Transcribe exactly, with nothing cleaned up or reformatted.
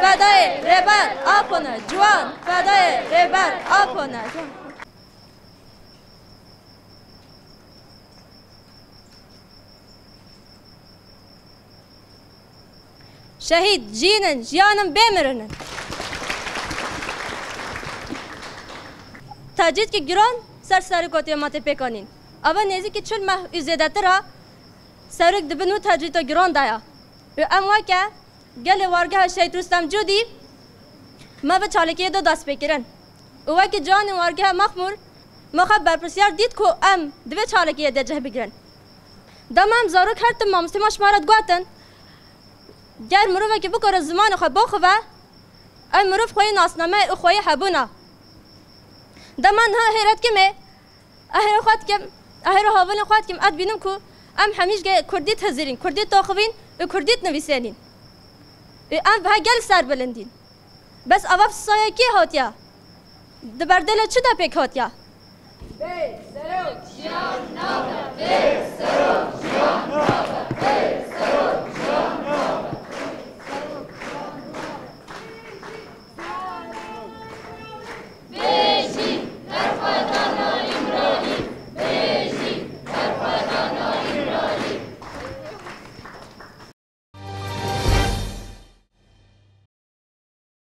Fedayê Rêber Apo ne ciwan, fedayê Rêber Apo ne ciwan. Şehîd jîn in, jiyan in, bê mirin in. Tecrîdkî giran ser serokatiyê me tê pêk anîn. Ava nêzîkî çil meh û zêdetir e serok di bin wî tecrîda giran de ye. Û em weke gelê wargeha Şehîd Rustem Cûdî me bi çalakiyê de dest pê kirin. Û wekî ciwanên wargeha Mexmûr me xwe berpirsiyar dît ku em di vê çalakiyê de cih bigirin. Dema em zarok her tim mamostê me ji me re digotin, ger mirovekî bikare zimanê xwe biaxive, ew mirov xweyî nasname û xweyî hebûn e. Dema niha hêre dikim ê, ez hêro xwe dikim, ez hêro havilên xwe dikim, ez dibînim ku em hemî ji ge-, kurdî dihizirîn, kurdî diaxivîn û kurdî dinivîsênîn. Û em bi hev gel serbilindîn. Bes ava sisaya kê hatiye? Di berdêla çi de pêk hatiye?